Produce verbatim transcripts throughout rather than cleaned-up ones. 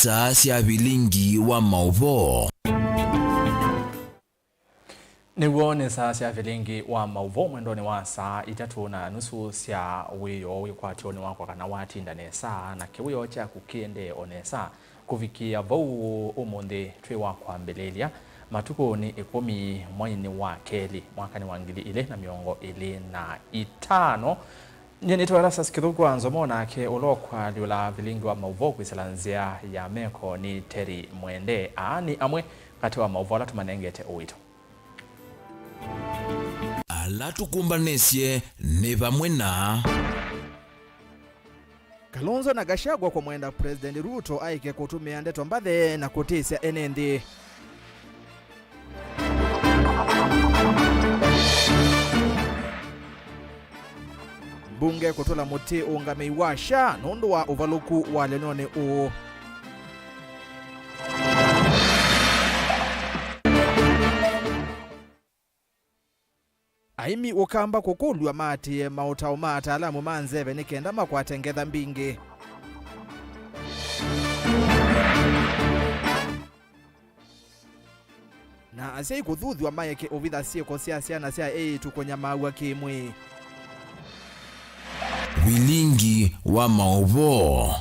Saa sya vilingi wa maũvoo. Nĩw'o nĩ saa sya vilingi wa maũvoo mwendonĩ wa saa itatũ na nusu sya wĩoo wĩkwatyonĩ wakwa kana watinda nesa na kĩwĩoo kyaku kĩendee o nesa. Kũvikĩa vau ũmũnthĩ twĩ wa kwambĩlĩlya matukũnĩ ĩkũmi mweinĩ wa kelĩ mwakanĩ wa ngili ilĩ na mĩongo ĩlĩ na itano. Nyie nĩtwa Erastus Kĩthũku wa Nzomo, nake ũla ũkwalyũla vilingi wa maũvoo kwĩsĩla nzĩa ya meko nĩ Terry Mwende. Aa nĩ amwe katĩ wa maũvoo ala tũmanengete ũito. Ala tũkũmbanĩsye nĩ vamwe na Kalonzo na Gachagua kũmwenda President Ruto aĩke kũtũmĩa ndeto mbathe na kũtĩsya ene nthĩ. Mbunge kũtũla mũtĩ ũũngamĩi wa SHA nũndũ wa ũvalũku walyanĩw'a nĩ ũũ. Aĩmi Ũkamba kũkũlw'a maatĩĩe maũtao ma ataalamu ma nzeve nĩ kenda makwate ngetha mbingĩ. Na asyai kũthuthw'a maeke ũvitha syĩko sya syana sya eĩtu kũnyamaaw'a kĩ-mwĩĩ. Vilingi wa maũvoo.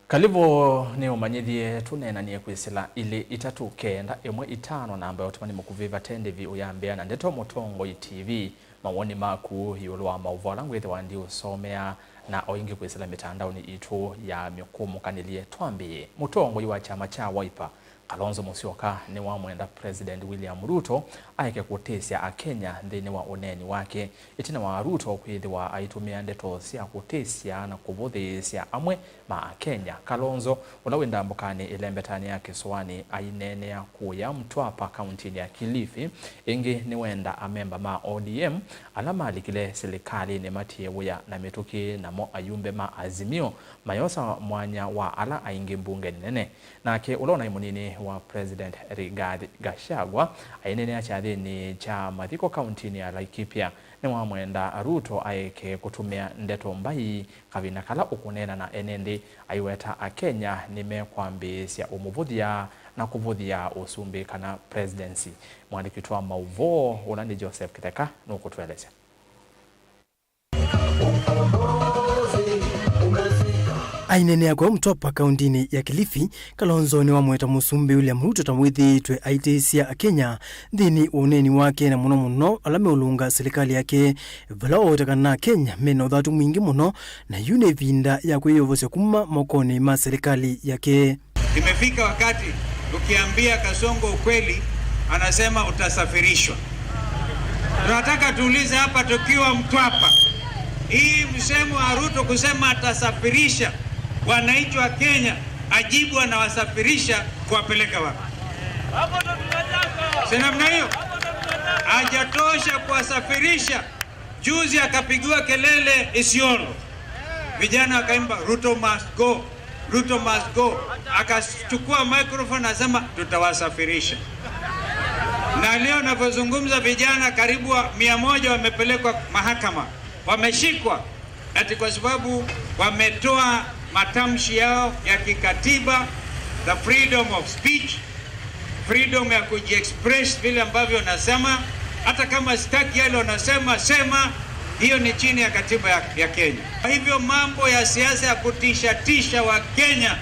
Kalivũ nĩ ũmanyĩthye tũneenanie kwĩsĩla ilĩ itatũ kenda ĩmwe itano namba ya ũtũmani mũkuvĩ vate ndĩvi ũyambĩa na ndeto Mũtongoi T V. Mawoni maku ĩũlũ wa maũvoo ala ngwĩthĩwa ndiũsomea na o ĩngĩ kwĩsĩla mĩtandaonĩ itũ ya mĩkũmũkanĩlye. Twambĩĩe. Mũtongoi wa kyama kya Wiper, Kalonzo Musyoka nĩwamwenda President William Ruto aeke kũtĩsya Akenya nthĩnĩ wa ũneeni wake, ĩtina wa Ruto kwĩthĩwa aitũmĩa ndeto sya kũtĩsya na kũvũthĩĩsya amwe ma Akenya. Kalonzo, ũla wĩ ndambũkanĩ ĩlembetanĩ ya Kĩsũanĩ, aineenea kũya Mtwapa, kauntinĩ ya Kilifi. Ĩngĩ nĩwenda amemba ma O D M ala malikile silikalĩnĩ matie wĩa na mĩtũkĩ, namo ayumbe ma Azimio mayosa mwanya wa ala aingĩ mbungenĩ nene. Nake ũla ũnaĩ mũnini wa President Rigathi Gachagua aineenea kyathĩnĩ kya mathiko kauntinĩ ya Laikipia. Nĩwamwenda Ruto aeke kũtũmĩa ndeto mbai kavinda kala ũkũneena na ene nthĩ, aiweta Akenya nĩmekwambĩĩsya ũmũvũthya na kũvũthya ũsumbĩ kana presidency. Mwandĩki witũ wa maũvoo ũla nĩ Joseph Kĩtheka nũkũtũelesya. Aineenea kũu Mtwapa, kauntinĩ ya Kilifi, Kalonzo nĩwamweta Mũsumbĩ William Ruto ta wĩthĩĩtwe aitĩsya Akenya nthĩnĩ wa ũneeni wake, na mũno mũno ala meũlũnga silikalĩ yake, vala waweta kana Akenya mena ũthatu mwingĩ mũno, na yu nĩ ĩvinda ya kwĩyovosya kuma mokonĩ ma silikalĩ yake. Imefika wakati ukiambia Kasongo ukweli, anasema utasafirishwa. Tunataka tuulize hapa tukiwa Mtwapa, hii msemo wa Ruto kusema atasafirisha wananchi wa Kenya, ajibu anawasafirisha kuwapeleka wapi? Si namna hiyo? Hajatosha kuwasafirisha. Juzi akapigiwa kelele Isiolo, vijana wakaimba, "Ruto must go, Ruto must go." Akachukua microphone, asema, "Tutawasafirisha." Na leo navyozungumza, vijana karibu wa mia moja wamepelekwa mahakama, wameshikwa ati kwa sababu wametoa matamshi yao ya kikatiba, the freedom of speech, freedom ya kujiexpress vile ambavyo unasema. Hata kama sitaki yale unasema, sema, hiyo ni chini ya katiba ya, ya Kenya. Kwa hivyo mambo ya siasa ya kutishatisha wa Kenya,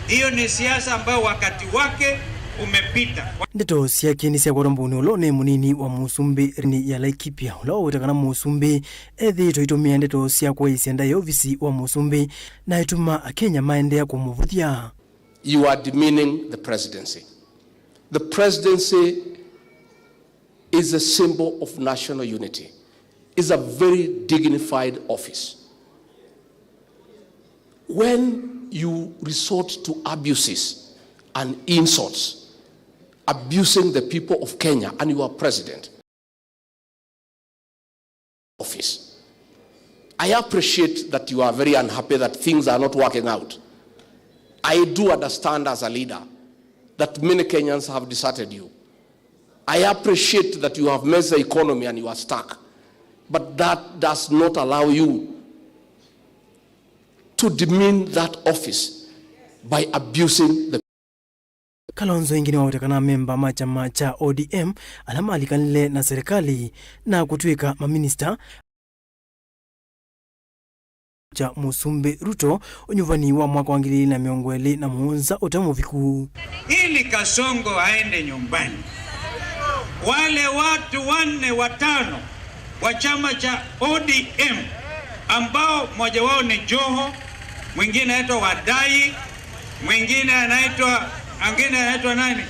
hiyo ni siasa ambayo wakati wake umepita. Ndeto syake nĩsyakwatwa mbũnĩ ũla ũnaĩ mũnini wa Mũsumbĩ ya Laikipia, ũla waweta kana Mũsumbĩ ethĩĩtwe aitũmĩa ndeto sya kũaĩsya ndaĩa ovisi wa Mũsumbĩ, na aituma Akenya maendeea kũmũvũthya. You are demeaning the presidency. The presidency is a symbol of national unity, is a very dignified office. When you resort to abuses and insults, abusing the people of Kenya and you are president, office. I appreciate that you are very unhappy that things are not working out. I do understand as a leader that many Kenyans have deserted you. I appreciate that you have messed the economy and you are stuck. But that does not allow you to demean that office by abusing the Kalonzo ĩngĩ nĩwaweta kana amemba ma kyama kya O D M ala malikanile na serikali na kũtw'ĩka maminista kya Mũsumbĩ Ruto ũnyuvani wa mwaka wa ngili ili na mĩongo ĩlĩ na mũonza ũte mũviku. Ili Kasongo aende nyumbani, wale watu wanne watano wa chama cha O D M, ambao mmoja wao ni Joho, mwingine anaitwa Wadai, mwingine anaitwa, mwingine anaitwa nani?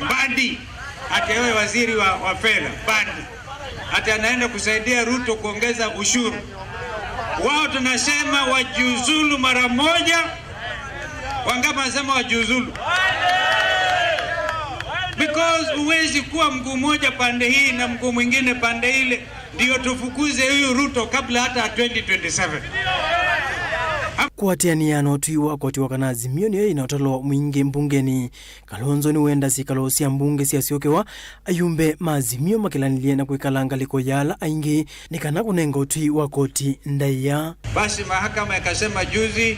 Badi. Ati awe waziri wa, wa fedha. Badi. Ati anaenda kusaidia Ruto kuongeza ushuru. Wao tunasema wajiuzulu mara moja. Wangapi wanasema wajiuzulu? Because huwezi kuwa mguu mmoja pande hii na mguu mwingine pande ile, ndio tufukuze huyu Ruto kabla hata twenty twenty-seven. Kũatĩanĩa na ũtwi wa koti wa kana Azimio nĩyo ĩna ũtalo mwingĩ mbungeni, Kalonzo nĩwenda syĩkalo sya mbunge syasyokewa, ayumbe ma Azimio makĩlanĩlye na kwĩkala ngalĩko ya ala aingĩ nĩ kana kũnenga ũtwi wa koti ndaĩa. Basi mahakama ikasema juzi,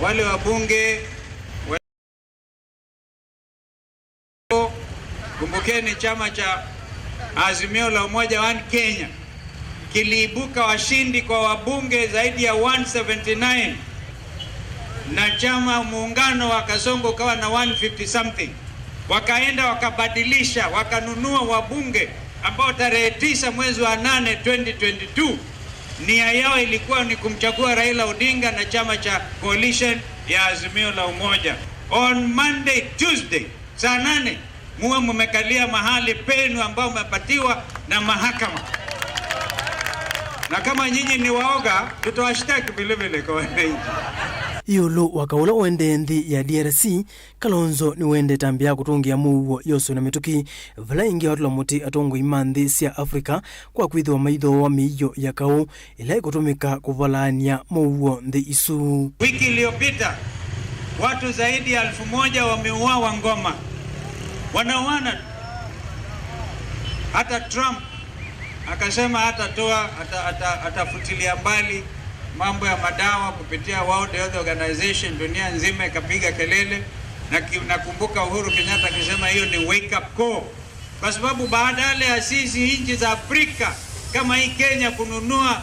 wale wabunge Kumbukeni, chama cha Azimio la Umoja One Kenya kiliibuka washindi kwa wabunge zaidi ya one seventy-nine, na chama muungano wa Kasongo ukawa na one fifty something. Wakaenda wakabadilisha, wakanunua wabunge ambao tarehe tisa mwezi wa nane twenty twenty-two, nia yao ilikuwa ni kumchagua Raila Odinga na chama cha Coalition ya Azimio la Umoja. On Monday, Tuesday, saa nane, muwe mumekalia mahali penu ambao mmepatiwa na mahakama. Na kama nyinyi ni waoga, tutawashtaki vile vile kwa wananchi. Ĩũlũ wa kaũ ũla ũendee nthĩ ya D R C, Kalonzo nĩwendete ambĩa kũtũngĩa mũuo yoswe na mĩtũkĩ, vala ĩngĩ watũla mũtĩ atongoi ma nthĩ sya Africa kwa kwĩthĩwa maithooa mĩio ya kaũ ĩla ĩkũtũmĩka kũvalaany'a mũuo nthĩ isu. Wiki iliyopita, watu zaidi ya elfu moja wameuawa Goma. Wanauana tu. Hata Trump akasema hatatoa, ata-, ata-, atafutilia mbali mambo ya madawa kupitia World Health Organization, dunia nzima ikapiga kelele. Na ki-, nakumbuka Uhuru Kenyatta akisema hiyo ni wake up call. Kwa sababu badala ya sisi nchi za Afrika kama hii Kenya kununua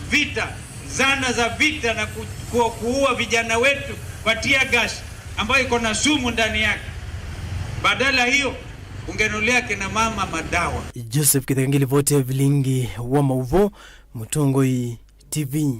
vita, zana za vita na ku-, ku-, kuua vijana wetu kwa tear gas ambayo iko na sumu ndani yake, badala hiyo ungenulia kina mama madawa. Joseph Kitheka ngilivoti ya vilingi wa maũvoo, Mũtongoi T V.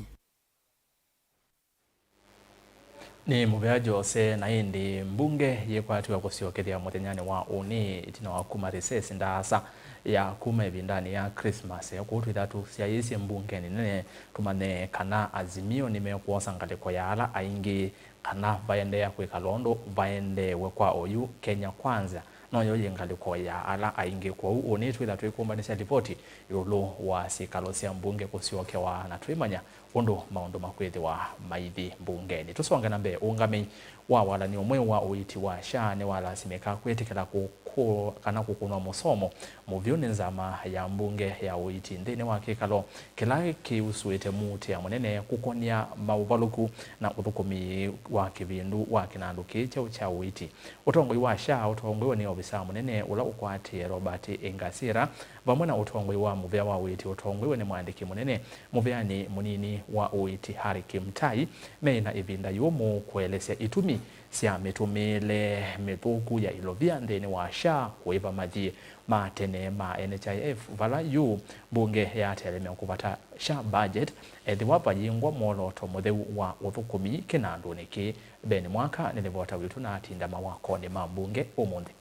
Nĩ mũvea Jose, na ĩndĩ mbunge yĩkwatiwa kũsyokethya mũthenyanĩ wa ũnĩ ĩtina wa kuma recess ndaasa ya kuma ĩvindanĩ ya Christmas. Kũu twĩtha tũsyaĩĩsye mbungenĩ nene tũmanye kana Azimio nĩmekwosa ngalĩko ya ala aingĩ kana vaendeea kwĩkala ũndũ vaendeewe kwa oyu. Kenya Kwanza noyo yĩ ngalĩko ya ala aingĩ. Kwoou ũnĩ twĩtha twĩkũmbanĩsya livoti ĩũlũ wa syĩkalo sya mbunge kũsyokewa na twĩmanya ũndũ maũndũ makwĩthĩwa maithi mbungenĩ. Tũsonge na mbee, ũũngamĩi wa walany'o mweũ wa ũiiti wa SHA nĩwalasimĩka kwĩtĩkĩla kũkũ-, kana kũkũnwa mũsomo mũvyũ nĩ nzama ya mbunge ya ũiiti nthĩnĩ wa kĩkalo kĩla kĩusũĩte muutĩa mũnene kũkony'a maũvalũku na ũthũkũmi wa kĩvindu wa kĩnandũ kĩĩ kyeũ kya ũiiti. Ũtongoi wa SHA ũtongoiwe nĩ ovisaa mũnene ũla ũkwatĩe Robert Ingasira, vamwe na ũtongoi wa mũvea wa ũiiti ũtongoiwe nĩ mwandĩki mũnene, mũveani mũnini wa ũiiti Harry Kimtai, meĩ na ĩvinda yũmũ kũelesya itumi sya mĩtũmĩĩle mĩthũku ya ilovia nthĩnĩ wa SHA, kũĩva mathi ma tene ma N H I F, vala yu mbunge yatelemya kũvata SHA budget, ethĩwa vayĩngwa mwolooto mũtheu wa ũthũkũmi kĩnandũnĩ kĩĩ. Ben Mwaka nĩ livota witũ na atinda mawakonĩ ma mbunge ũmũnthĩ.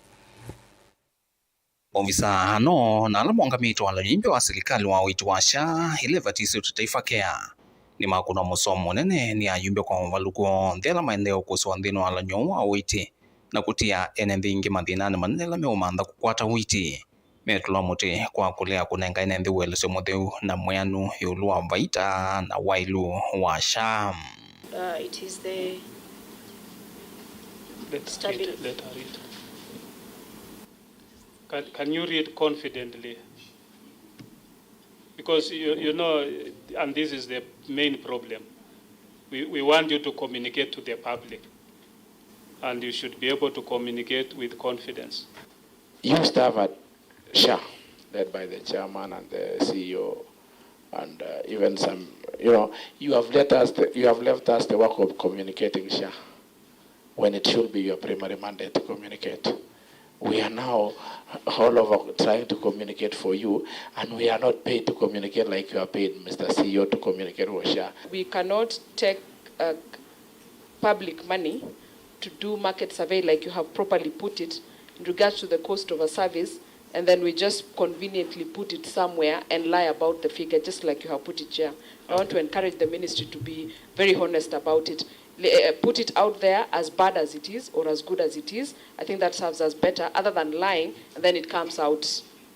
Maovisaa ano na ala maũngamĩte walany'o imbĩ wa silikalĩ wa ũiiti wa SHA ĩla ĩvatisĩtwe Taifa Care nĩmakũnwa mũsomo mũnene nĩ ayumbe kwa mavalũku onthe ala maendee ũkũsĩwa nthĩnĩ wa walany'o ũũ wa ũiiti na kũtia ene nthĩ ingĩ mathĩnanĩ manene ala meũmantha kũkwata ũiiti. Metũlwa mũtĩ kwa kũlea kũnenga ene nthĩ ũelesyo mũtheu na mwĩanu ĩũlũ wa vaita na waĩlu wa SHA. Uh, it is the Let's read, stability. Let her read. Can, can you read confidently? Because you, you know, and this is the main problem, we, we want you to communicate to the public, and you should be able to communicate with confidence. You staff at SHA, led by the chairman and the C E O, and uh, even some, you know, you have let us, the, you have left us the work of communicating SHA when it should be your primary mandate to communicate. We are now all over trying to communicate for you, and we are not paid to communicate like you are paid, Mister C E O, to communicate for SHA. We cannot take uh, public money to do market survey like you have properly put it in regards to the cost of a service, and then we just conveniently put it somewhere and lie about the figure just like you have put it here. I want to encourage the ministry to be very honest about it. Le- uh, Put it out there as bad as it is or as good as it is. I think that serves us better other than lying and then it comes out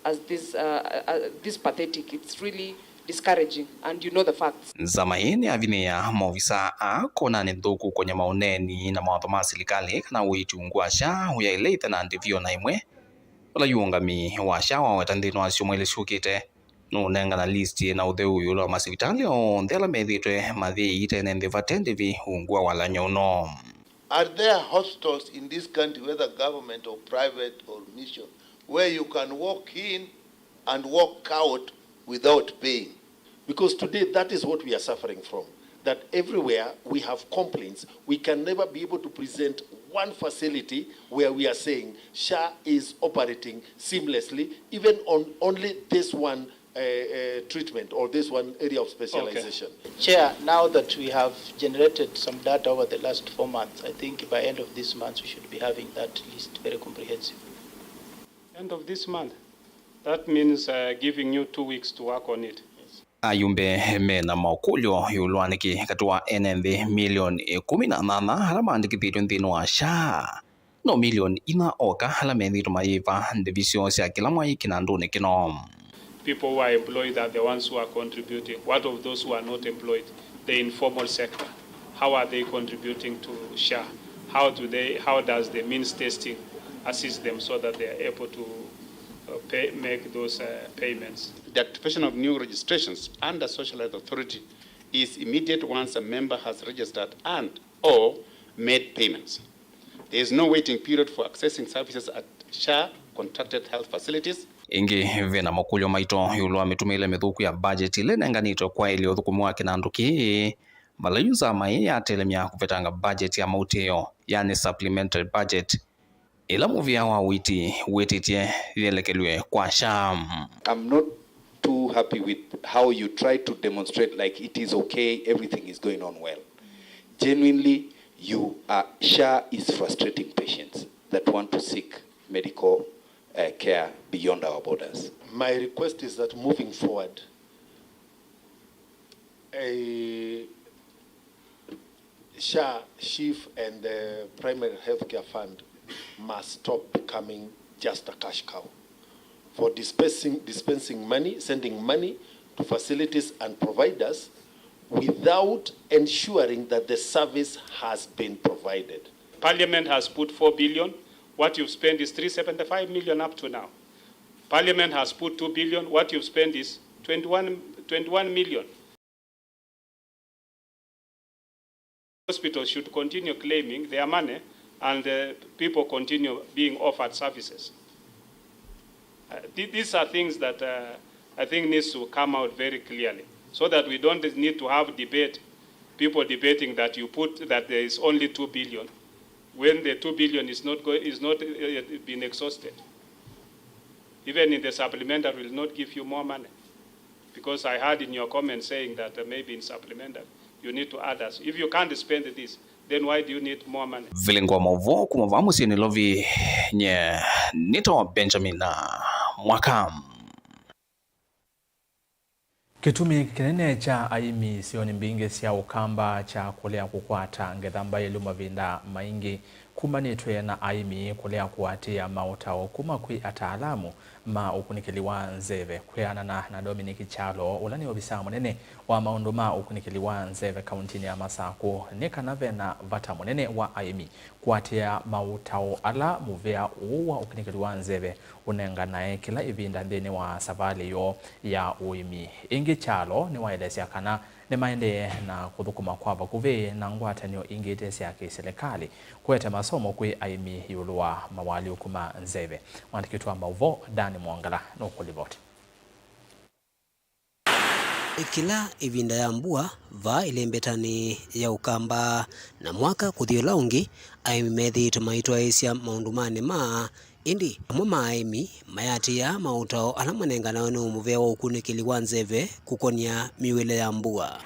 as this, uh, uh, this pathetic. It's really discouraging and you know the facts. Nzama ĩĩ nĩyavinyĩĩa maovisa aa kwona nĩ nthũku kũnyama ũneeni na mawatho ma silikalĩ kana ũiiti ungu wa SHA ũyaĩle ĩte na ndĩvi o na ĩmwe. Vala yu ũũngami wa SHA waweta nthĩnĩ wa syumwa ilĩ syũkĩte, nũũnengana list yĩ na ũtheu ĩũlũ wa masivitalĩ onthe ala methĩĩtwe mayĩiite ene nthĩ vate ndĩvi ungu wa walany'o ũno. Are there hospitals in this country, whether government or private or mission, where you can walk in and walk out without paying? Because today, that is what we are suffering from, that everywhere we have complaints, we can never be able to present one facility where we are saying SHA is operating seamlessly, even on only this one uh, uh, treatment or this one area of specialization. Chair, now that we have generated some data over the last four months, I think by end of this month we should be having that list very comprehensive. End of this month. That means uh, giving you two weeks to work on it. Ayumbe me na makũlyo ĩũlũ wa nĩkĩ katĩ wa ene nthĩ milioni ĩkũmi na nyanya ala maandĩkĩthĩtwe nthĩnĩ wa SHA, no milioni inya oka ala methĩĩtwe mayĩva ndĩvi syoo sya kĩla mwai kĩnandũnĩ kĩno. People who are employed are the ones who are contributing. What of those who are not employed? The informal sector. How are they contributing to SHA? How do they, how does the means testing assist them so that they are able to uh, pay, make those uh, payments? The activation of new registrations under Social Health Authority is immediate once a member has registered and or made payments. There is no waiting period for accessing services at SHA contracted health facilities. Ĩngĩ, ve na makũlyo maito ĩũlũ wa mĩtũmĩĩle mĩthũku ya budget ĩla ĩnenganĩtwe kwaĩlya ũthũkũmi wa kĩnandũ kĩĩ, vala yu nzama ĩĩ yatelemya kũvetanga budget ya maũtĩo, yani supplementary budget, ĩla mũvĩa wa ũiiti wĩtĩtye yelekelw'e kwa SHA. I'm not too happy with how you try to demonstrate like it is okay, everything is going on well. Genuinely, you are, SHA is frustrating patients that want to seek medical uh, care beyond our borders. My request is that moving forward, uh, SHA, SHIF, and the Primary Healthcare Fund must stop becoming just a cash cow for dispensing, dispensing money, sending money to facilities and providers without ensuring that the service has been provided. Parliament has put four billion, what you've spent is three seventy-five million up to now. Parliament has put two billion, what you've spent is twenty-one, twenty-one million. Hospitals should continue claiming their money and uh, people continue being offered services. Uh, th- these are things that uh, I think needs to come out very clearly so that we don't need to have debate, people debating that you put that there is only two billion when the two billion is not go- is not uh, been exhausted. Even in the supplementary will not give you more money. Because I heard in your comments saying that uh, maybe in supplementary you need to add us. If you can't spend this, then why do you need more money? Vilingo wa maũvoo kuma vaa mũsyĩ Nairobi, nye nĩtawa Benjamin Mwaka. Kĩtumi kĩnene kya aĩmi isionĩ mbingĩ sya Ũkamba kya kũlea kũkwata ngetha mbaĩlu mavinda maingĩ kumanĩtw'e na aĩmi kũlea kũatĩĩa maũtao kuma kwĩ ataalamu ma ũkunĩkĩli wa nzeve. Kwĩanana na Dominic Kyalo, ũla nĩ ovisaa mũnene wa maũndũ ma ũkunĩkĩli wa nzeve kauntinĩ ya Masakũ, nĩ kana ve na vata mũnene wa aĩmi kũatĩĩa maũtao ala mũvĩa ũũ wa ũkunĩkĩli wa nzeve ũnenganae kĩla ĩvinda nthĩnĩ wa savalĩ yoo ya ũĩmi. Ĩngĩ, Kyalo nĩwaelesya kana nĩmaendee na kũthũkũma kwa vakuvĩ na ngwatanĩo ingĩ ite sya kĩsilikalĩ kũete masomo kwĩ aĩmi ĩũlũ wa mawaalyũku ma nzeve. Mũandĩki witũ wa maũvoo, Dan Mwongela, nũkũlivoti. Kĩla ĩvinda ya mbua, vaa ĩlembetanĩ ya ũkamba, na mwaka kũthi ũla ũngĩ, aĩmi methĩĩtwe maitwaĩĩsya maũndũ ma nĩma. Ĩndĩ amwe ma aĩmi mayatĩĩaa maũtao ala manenganawe nĩ mũvĩa wa ũkunĩkĩli wa nzeve kũkonĩa mĩw'ĩle ya mbua.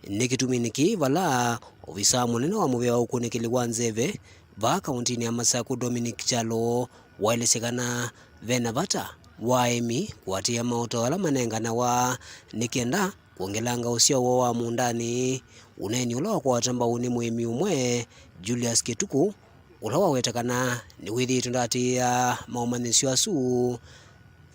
Nĩ kĩtumi nĩkĩ vala ovisaa mũnene wa mũvĩa wa ũkunĩkĩli wa nzeve vaa kauntinĩ ya Masakũ, Dominic Kyalo, waelesya kana ve na vata wa aĩmi kũatĩĩa maũtao ala manenganawa nĩ kenda kwongelanga ũsyao woo wa mũũndanĩ, ũneeni ũla wakwata mbau nĩ mũĩmi ũmwe, Julius Kĩtukũ, ũla waweta kana nĩwĩthĩĩtwe ndaatĩĩa maũmanyĩsyo asu,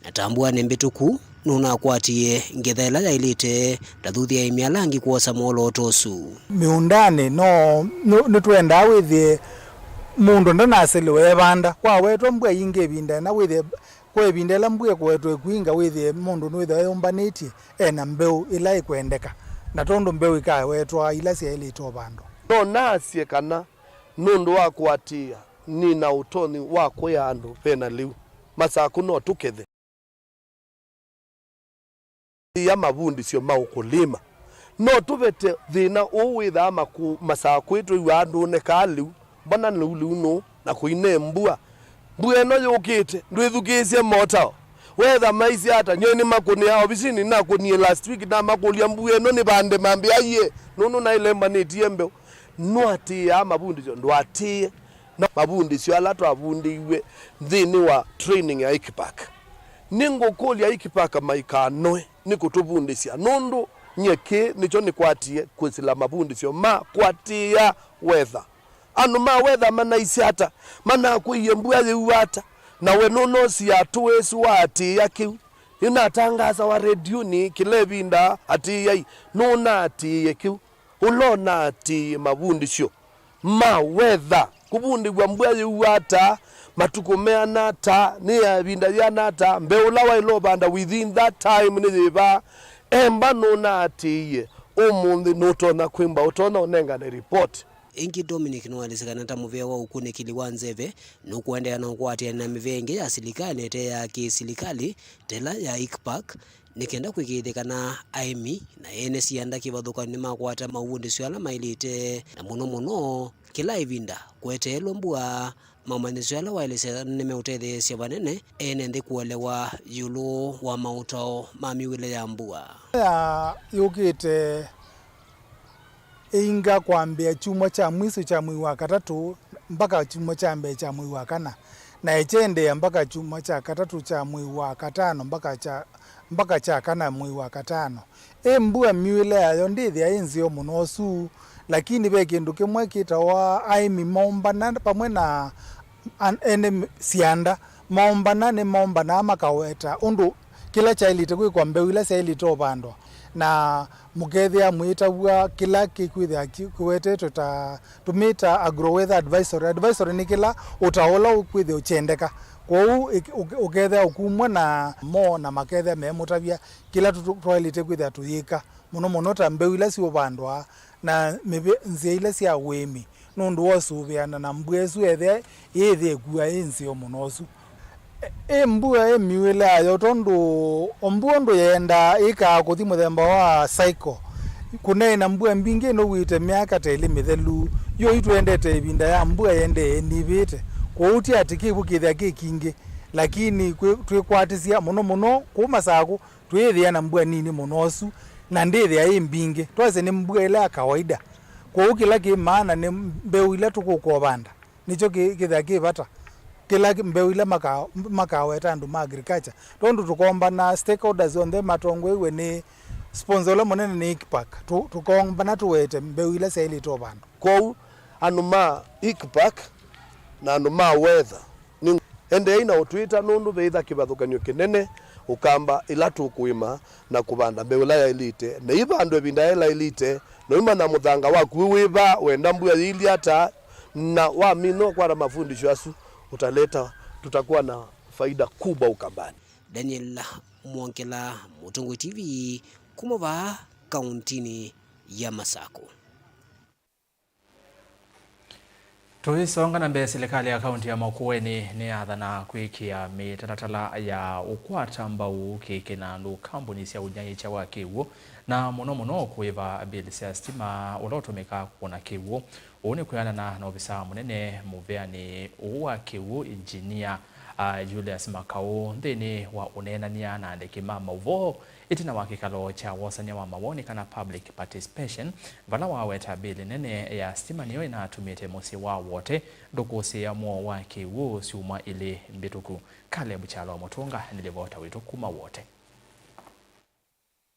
na ta mbua nĩ mbĩtũku, nũnakwatie ngetha ĩla yaĩlĩte, ndathuthya aĩmi ala angĩ kwosa mwolooto ũsu. Mĩũndanĩ, no, nũ-, nĩtwendaa wĩthĩe mũndũ ndanaselewa evanda. Kwawetwa mbua ingĩ ĩvinda ĩna wĩthĩe, kwa ĩvinda ĩla mbua ĩkũetwe ĩkwinga, wĩthĩe mũndũ nĩwĩthĩwa eyũmbanĩtye ena mbeũ ĩla ĩkwendeka, na tondũ mbeũ ikawetwa ila syaĩlĩte ũvandwa. No nasye kana nũndũ wa kũatĩĩa, nĩ na ũtonyi wa kwĩa andũ ve na lĩu, Masakũ no tũkethe. Ia mavundisyo ma ũkũlĩma. No tũvete thĩna ũũ wĩthaa makũ-, Masakũ ĩtwĩw'aa ndũnekaa lĩu, mbona lĩu lĩu nũũ, na kũine mbua. Mbua ĩno yũkĩte, ndwĩthukĩĩsye motao. Wetha maisye ata? Nyie nĩmakũnĩa ovisinĩ, nakũnie last week, namakũlya mbua ĩno nĩ vande mambĩa, aiee, nũndũ naĩlembanĩtie mbeũ. Nũatĩĩaa mavundĩsyo? Ndũatĩĩe. Na mavundĩsyo ala twavundĩiw'e nthĩnĩ wa training ya ICPAC. Nĩngũkũlya ICPAC maikanoe nĩ kũtũvundĩsya, nũndũ nyie kĩĩ nĩkyo nĩkwatie kwĩsĩla mavundĩsyo ma kũatĩĩa weather. Andũ ma weather manaisye ata? Manakwĩie mbua yĩu ata? Na we nũnosia tũĩsĩ waatĩĩa kĩu? Nĩnatangasawa rediũnĩ kĩla ĩvinda, atĩĩai, nũnaatĩĩe kĩu? Ũla ũnaatĩĩe mavundĩsyo ma weather, kũvundĩw'a mbua yĩu ata, matukũ meana ata, nĩ ya ĩvinda yĩana ata, mbeũ ũla waĩle ũvanda within that time nĩ yĩva? Emba nũnaatĩĩe, ũmũnthĩ nũtonya kwĩmba, ũtonya ũnengane report. Ĩngĩ, Dominic nĩwaelesya kana ta mũvĩa wa ũkunĩkĩli wa nzeve, nũkũendeea na ũkwatĩanĩa na mĩvĩa ĩngĩ ya silikalĩ ĩte ya kĩsilikalĩ, ta ĩla ya ICPAC, nĩ kenda kwĩkĩĩthya kana aĩmi na ene sianda kĩvathũkany'o nĩmakwata mavundĩsyo ala maĩlĩte, na mũno mũno kĩla ĩvinda kũeteelwe mbua. Maũmanyĩsyo ala waelesya nĩmeũtetheesya vanene ene nthĩ kũelewa ĩũlũ wa maũtao ma mĩw'ĩle ya mbua. Ya yũkĩte ĩinga kwambĩa kyumwa kya mwiso kya mwei wa katatũ mpaka kyumwa kya mbee kya mwei wa kana, na ĩkyendeea mpaka kyumwa kya katatũ kya mwei wa katano mpaka kya, mpaka kya kana mwei wa katano. Ĩ mbua mĩw'ĩle yayo ndĩthĩa ĩ nzeo mũno ũsu, lakini ve kĩndũ kĩmwe kĩtawa aĩmi maũmbana vamwe na an-, ene m-, sianda. Maũmbana nĩmaũmbanaa makaweta ũndũ kĩla kyaĩlĩte kwĩkwa, mbeũ ila syaĩlĩte ũvandwa, na mũkethĩa mũitavw'a kĩla kĩkwĩthĩa kĩ-, kĩwetetwe ta, tũmĩta agro weather advisory. Advisory nĩ kĩla ũtao ũla ũkwĩthĩa ũkyendeka. Kwoou ĩk-, ũk-, ũkethĩa ũkumw'a na mo na makethĩa memũtavya kĩla tũ-, twaĩlĩte kwĩthĩa tũyĩka, mũno mũno ta mbeũ ila siũvandwa na mĩvĩ-, nzĩa ila sya ũĩmi, nũndũ wa ũsũvĩana na mbua ĩsu ethĩa yĩthĩe kua ĩ nzeo mũno ũsu. Ĩ mbua ĩ mĩw'ĩle yayo, tondũ o mbua ũndũ yendaa ĩkaa kũthi mũthemba wa cycle. Kũneena mbua mbingĩ nũw'ĩte myaka ta ĩlĩ mĩthelu, yo itwendete ĩvinda ya mbua yendee ĩnivĩte, kwoou ti atĩ kĩw'ũ kĩthĩa kĩ kingĩ, lakini kwĩ-, twĩkwatĩsya mũno mũno kũu Masakũ, twĩĩthĩa na mbua nini mũno ũsu, na ndĩthĩa ĩ mbingĩ. Twasye nĩ mbua ĩla ya kawaida. Kwoou kĩla kĩ maana nĩ mbeũ ila tũkũka ũvanda. Nĩkyo kĩ-, kĩthĩa kĩ vata. Kĩla kĩ-, mbeũ ila maka-, makaweta andũ ma agriculture. Tondũ tũkombana, stakeholders onthe matongoew'e nĩ sponsor ũla mũnene nĩ ICPAC. Tũ-, tũkombana tũwete mbeũ ila syaĩlĩte ũvandwa. Kwoou andũ ma ICPAC na andũ ma weather nĩ Endeei na ũtwĩta, nũndũ vĩĩtha kĩvathũkany'o kĩnene ũkamba ĩla tũkũĩma na kũvanda mbeũ ĩla yaĩlĩte, na ivandwe ĩvinda yĩla yaĩlĩte, na ũimanya mũthanga waku wĩ va, wenda mbua yĩilye ata, na wamina ũkwata mafundisho asu, utaleta, tutakuwa na faida kubwa Ukambani. Daniel Mwongela, Mũtongoi T V, kuma vaa kauntinĩ ya Masakũ. Tũisonga na mbee, silikalĩ ya kaunti ya Makueni nĩyathana kwĩkĩa mĩtalatala ya ũkwata mbau kĩkĩ na andũ kambuni sya ũnyaĩĩkya wa kĩw'ũ, na mũno mũno kũĩva mbili sya sitima ũla ũtũmĩkaa kũkũna kĩw'ũ. Ũu nĩ kwĩanana na ovisaa mũnene mũveanĩ ũũ wa kĩw'ũ, Engineer, a, Julius Makau, nthĩnĩ wa ũneenany'a na andĩki ma maũvoo ĩtina wa kĩkalo kya wosany'a wa mawoni kana public participation, vala waweta mbili nene ya sitima nĩyo ĩnatumĩte mũsyĩ wa Wote ndũkũsĩĩa mũo wa kĩw'ũ syumwa ilĩ mbĩtũku. Caleb Kyalo Mũtũnga nĩ livota witũ kuma Wote.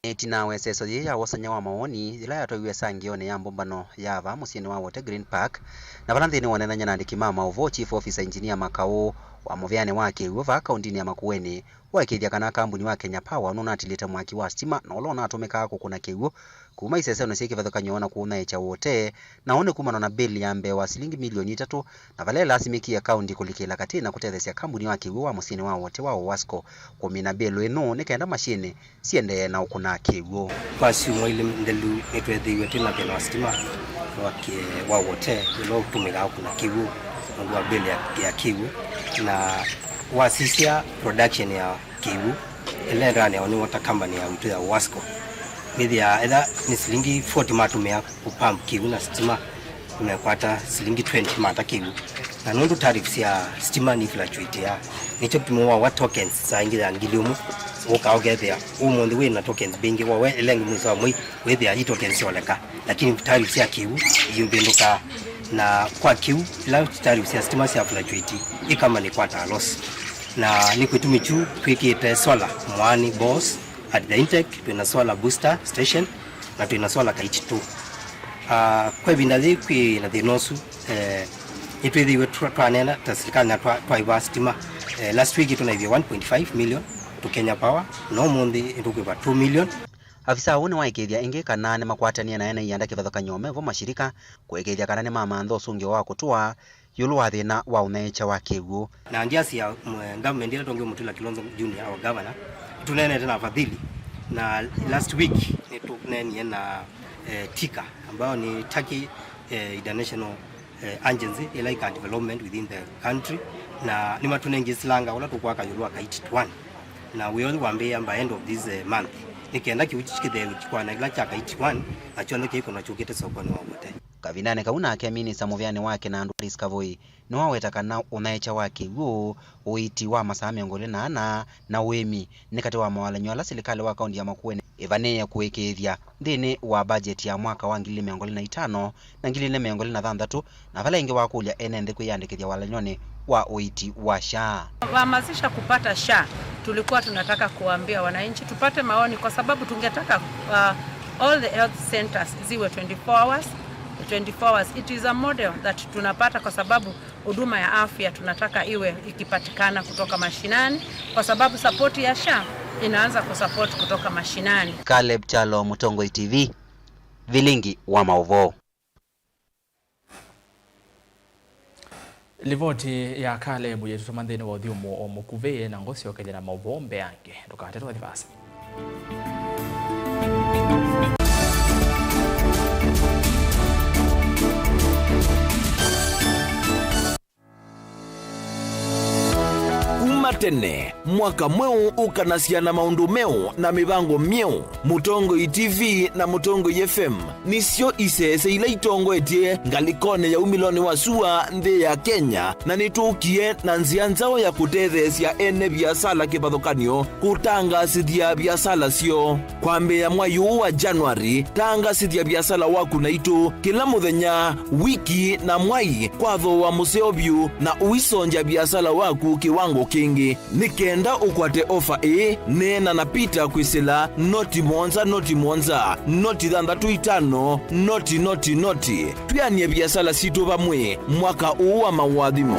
Ĩtina wa ĩseso yĩĩ ya wosany'a wa mawoni, yĩla yatwaiwe sangĩonĩ ya mbũmbano ya vaa mũsyĩnĩ wa Wote Green Park, na vala nthĩnĩ wa ũneenany'a na andĩki ma maũvoo, Chief Officer Engineer Makau wa mũveanĩ wa kĩw'ũ vaa kauntinĩ ya Makueni, waĩkĩĩthya kana kambuni wa Kenya Power nũnatilĩte mwaki wa sitima na ũla ũnatũmĩkaa kũkũna kĩw'ũ kuma isesenĩ syĩ kĩvathũkany'o na kũũnyaĩĩkya Wote, na ũũ nĩ kumana na mbĩli ya mbee wa silingi milioni itatũ, na vala ĩlasimĩkie kaunti kũlikĩla katĩ na kũtetheesya kambuni wa kĩw'ũ wa mũsyĩnĩ wa Wote wa Owasco kũmina mbĩlũ ĩno nĩ kenda mashinĩ siendee na ũkũna kĩw'ũ. Kwa syumwa ilĩ nthelu, nĩtweethĩiwe twĩ na thĩna wa sitima wa kĩ-, wa Wote ũla ũtũmĩkaa kũkũna kĩw'ũ nũndũ wa mbĩlĩ ya, ya kĩw'ũ, na wasisya production ya kĩw'ũ ĩla ĩendeanĩawa nĩ water company ya witũ ya Owasco, wĩthĩaa etha nĩ silingi forty matũmĩa kũ pump kĩw'ũ na sitima, mekwata silingi twenty mata kĩw'ũ. Na nũndũ tariff sya sitima ni fluctuate, nĩkyo kĩtumi wawa tokens saa ingĩ ya ngili ũmwe, ũkaa ũkethĩa ũmũnthĩ wĩ na tokens mbingĩ, wawa ĩla ĩngĩ mwĩso wa mwei, wĩthĩa i tokens syoleka, lakini tariff sya kĩw'ũ iũvĩndũkaa. Na kwa kĩu, ĩla tariff sya sitima sya fluctuate, ĩkama nĩkwataa loss. Na nĩ kĩtumi kyu twĩkĩte solar mwaani, bores at the intake, twĩna solar booster station, na twĩna solar Kaiti two. Ah, kwa ĩvinda yĩĩ kwĩ na thĩna ũsu, eh, nĩtwĩthĩiwe twa-, twaneena ta silikalĩ na twa-, twaĩva sitima. Eh, last week tũnaĩvie one point five million to Kenya Power, na ũmũnthĩ nĩtũkwĩva two million. Avisa ũũ nĩwaĩkĩĩthya ĩngĩ kana nĩmakwatanie na ene ianda kĩvathũkany'o mevo mashirika kũĩkĩĩthya kana nĩmamantha ũsũngĩo wa kũtũa ĩũlũ wa thĩna wa ũnyaĩĩkya wa kĩw'ũ. Na ndiasya, mwe-, government ĩla tũngĩ mũtwĩla Kilonzo Junior, our governor, tũneenete na Fadhili, na last week nĩtũneenie na, eh, TICA, ambayo ni Turkey, eh, International, eh, Agency, ĩla ĩkaa development within the country, na nĩmatũnengie silanga ũla tũkwaka ĩũlũ wa Kaiti one. Na wĩa ũyũ wambĩĩa by end of this, eh, month, nĩ kenda kĩw'ũ kĩthee kĩkwana kĩla kya Kaiti one, na kyonthe kĩikũna kyũkĩte sokonĩ wa Wote. Kavindanĩ kau nake, minista mũveanĩ wa kĩnandũ Alice Kavoi nĩwaweta kana ũnyaĩĩkya wa kĩw'ũ, ũiiti wa masaa mĩongo ĩlĩ na ana, na ũĩmi nĩ katĩ wa mawalany'o ala silikalĩ wa kaunti ya Makueni ĩvanĩĩe kũĩkĩĩthya nthĩnĩ wa mbajeti ya mwaka wa ngili ilĩ mĩongo ĩlĩ na itano na ngili ilĩ mĩongo ĩlĩ na thanthatũ, na vala ĩngĩ wakũlya ene nthĩ kwĩyandĩkĩthya walany'onĩ wa ũiiti wa SHA. Kuhamasisha kupata SHA, tulikuwa tunataka kuambia wananchi tupate maoni, kwa sababu tungetaka, uh, all the health centers ziwe twenty-four hours, twenty-four hours. It is a model that tunapata, kwa sababu huduma ya afya tunataka iwe ikipatikana kutoka mashinani, kwa sababu support ya SHA inaanza kusupport kutoka mashinani. Caleb Kyalo, Mũtongoi T V, Vilingi wa Maũvoo. Livoti ya Caleb yĩtũtũma nthĩnĩ wa ũthyũmũo o mũkuvĩ, na ngũsyokethya na maũvoo mbeange. Ndũkate twathi vaasa. Kuma tene, mwaka mweũ ũkanasya na maũndũ meũ na mĩvango myeũ. Mũtongoi T V na Mũtongoi F M nĩsyo isese ila itongoetye ngalĩkonĩ ya umĩlonĩ wa sua nthĩ ya Kenya, na nĩtũkie na nzĩa nzaũ ya kũtetheesya ene viasala kĩvathũkany'o kũtangaasĩthya viasala syoo. Kwambĩĩa mwai ũũ wa January, tangaasĩthya viasala waku naitũ kĩla mũthenya, wiki, na mwai kwa thooa mũseo vyũ, na ũisongya viasala waku kĩwango kĩngĩ. Nĩ kenda ũkwate ofa ĩĩ, neena na Peter kwĩsĩla noti mũonza, noti mũonza, noti thanthatũ itano, noti, noti, noti. Twĩanĩe viasala sitũ vamwe mwaka ũũ wa maũathimo.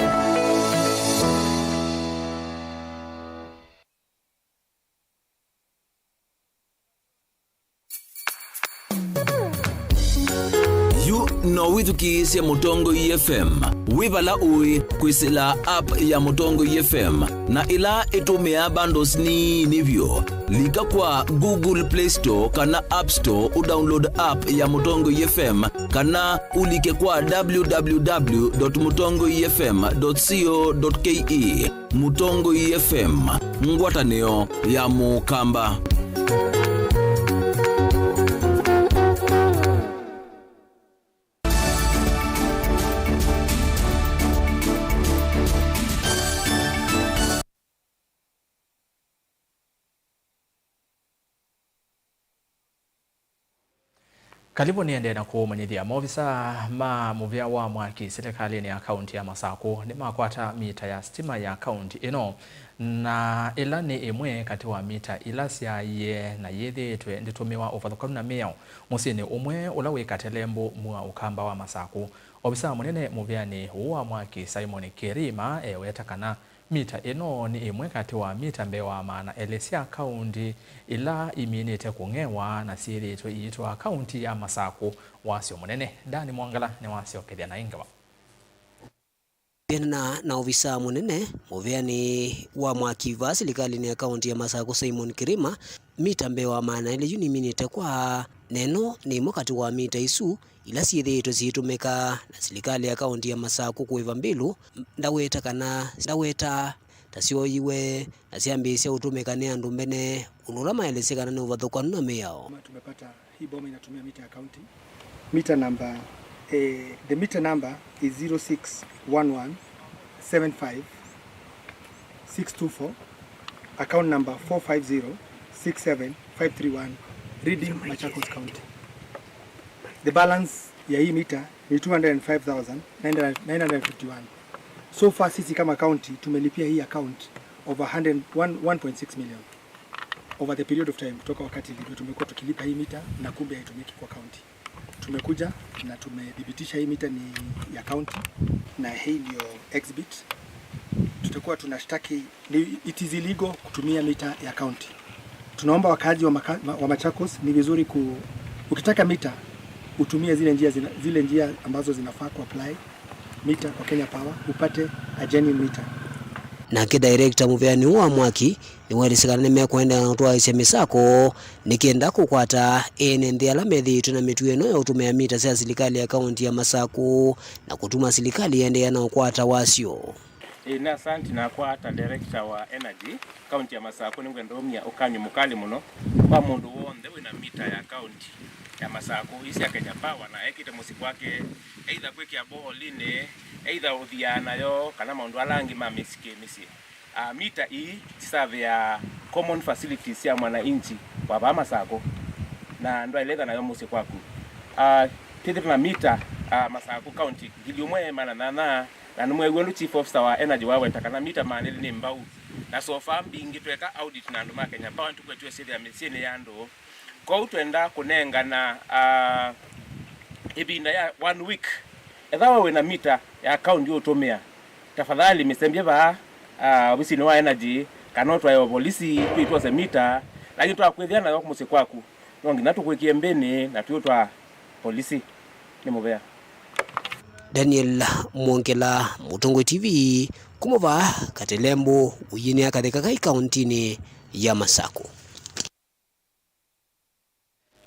No wĩthukĩĩsye Mũtongoi F M wĩ vala ũĩ kwĩsĩla app ya Mũtongoi F M na ĩla ĩtũmĩaa bundles nini vyũ. Lika kwa Google Play Store kana App Store ũdownload app ya Mũtongoi F M, kana ũlike kwa w w w dot mũtongoi f m dot co dot k e. Mũtongoi F M, ngwatanĩo ya Mũkamba. Kalivũ nĩendee na kũũmanyĩthya. Maovisaa ma mũvĩa wa mwaki silikalĩnĩ ya kaunti ya Masakũ nĩmakwata mita ya sitima ya kaunti ĩno, na ĩla nĩ ĩmwe katĩ wa mita ila syaaie na yĩthĩĩtwe ndĩtũmĩwa ũvathũkanu na mĩao mũsyĩnĩ ũmwe ũla wĩ Katelembũ, Mua Ũkamba wa Masakũ. Ovisaa mũnene mũvĩanĩ ũũ wa mwaki, Simon Kirima, eweta kana mita ĩno nĩ ĩmwe katĩ wa mita mbee wa maana elĩ sya kaunti ila iminĩte kũng'ewa na syĩthĩĩtwe iitwaa kaunti ya Masakũ wasyo mũnene. Dani Mwangala nĩwasyokethya naĩ ngewa. Kwĩanana na ovisaa mũnene mũvĩanĩ wa mwaki vaa silikalĩnĩ ya kaunti ya Masakũ, Simon Kirima, mita mbee wa maana elĩ yu niminĩte kwa, na ĩno nĩ ĩmwe katĩ wa mita isu ila syĩthĩĩtwe syĩtũmĩka na silikalĩ ya kaunti ya Masakũ kũĩva mbilu, ndaweta kana ndaweta ta syooyiwe na syambĩĩsya ũtũmĩka nĩ andũ mbene, ũndũ ũla maelesye kana nĩ ũvathũkanu na mĩao. Tumepata hii boma inatumia mita ya county. Meter number, eh, the meter number is zero six one one seven five six two four, account number four five zero six seven five three one, reading Machakos County. The balance ya hii mita ni two hundred and five thousand nine hundred fifty-one. So far sisi kama county tumelipia hii account over hundred, one, one point six million over the period of time, kutoka wakati ndio tumekuwa tukilipa hii mita na kumbe haitumiki kwa county. Tumekuja na tumethibitisha hii mita ni ya county na hii ndio exhibit. Tutakuwa tunashtaki, ni, it is illegal kutumia mita ya county. Tunaomba wakazi wa, maka, wa Machakos, ni vizuri ku, ukitaka mita utumie zile njia, zina, zile njia ambazo zinafaa ku apply mita kwa Kenya Power, upate a genuine meter. Nake director mũvĩanĩ ũũ wa mwaki nĩwaelesye kana nĩmekũendeea na ũtwaĩĩsya mĩsako nĩ kenda kũkwata ene nthĩ ala methĩĩtwe na mĩtuo ĩno ya ũtũmĩa mita sya silikalĩ ya kaunti ya Masakũ na kũtuma silikalĩ ĩendeea na ũkwata wasyo. Ĩĩ, nĩ asanti. Nakwa ta director wa energy kaunti ya Masakũ, nĩngwenda ũmya ũkany'o mũkalĩ mũno kwa mũndũ w'onthe wĩna mita ya kaunti ya Masakũ, ii sya Kenya Power, na ekĩte mũsyĩ kwake, either kwĩkĩa boholinĩ, either ũthiaa nayo, kana maũndũ ala angĩ ma mĩsyĩ kĩ mĩsyĩ. Ah, mita ii tisavĩaa common facilities sya mwananchi wa vaa Masakũ, na ndwaĩle ĩtha nayo mũsyĩ kwaku. Ah, twĩthĩtwe na mita, ah, Masakũ County ngili ĩmwe maana nyanya, na nĩmweew'a ũndũ chief officer wa energy waweta kana mita maana elĩ nĩ mbau, na so far mbingĩ tweka audit na andũ ma Kenya Power nĩtũkwetwe syĩthĩa mĩsyĩnĩ ya andũ. Kwoou twenda kũnengana, ah, ĩvinda ya one week. Ethĩwa wĩ na mita ya kaunti ũtũmĩa, tafadhali mĩsembye vaa, ah, ovisinĩ wa energy, kana ũtwae o volisi twĩtwose mita, lakini twakwĩthĩa nayo mũsyĩ kwaku, no nginya tũkwĩkĩe mbĩnĩ na twĩũtwaa volisi. Nĩ mũvea. Daniel Mwongela, Mũtongoi T V, kuma vaa Katelembũ, ũiĩnĩ ya Katheka Kai, kauntinĩ ya Masakũ.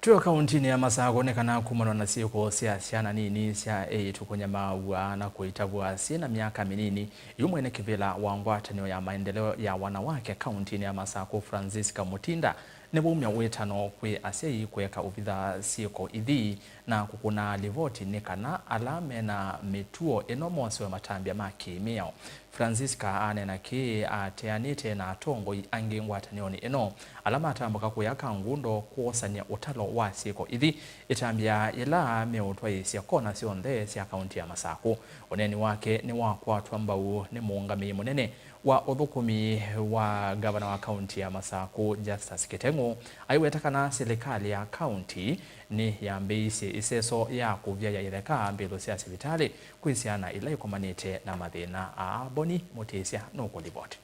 Twĩ o kauntinĩ ya Masakũ, nĩ kana kumanwa na syĩko sya syana nini sya eĩtu kũnyamaaw'a na kũitavw'a syĩ na myaka mĩnini, yu mwene kĩvĩla wa ngwatanĩo ya maendeleo ya wanawake kauntinĩ ya Masakũ, Francisca Mutinda, nĩwaumya wĩtano kwĩ asyai kũeka ũvitha syĩko ithi na kũkũna livoti nĩ kana ala mena mĩtuo ĩno mosewe matambya ma kĩ-mĩao. Francisca aneena kĩĩ ateanĩte na atongoi angĩ ngwatanĩonĩ ĩno, ala matambũka kũyaka ngundo kwosany'a ũtalo wa syĩko ithi, ĩtambya yĩla meũtwaĩĩsya kona syonthe sya kaunti ya Masakũ. Ũneeni wake nĩwakwatwa mbau nĩ mũũngamĩi mũnene wa ũthũkũmi wa ngavana wa kaunti ya Masakũ, Justus Kiteng'ũ, aiweta kana silikalĩ ya kaunti nĩyambĩĩisye ĩseso ya kũvyaĩa itheka mbĩlũ sya sivitalĩ kwĩ syana ila ikomanĩte na mathĩna aa. Boni Mũtĩsya nũkũlivoti.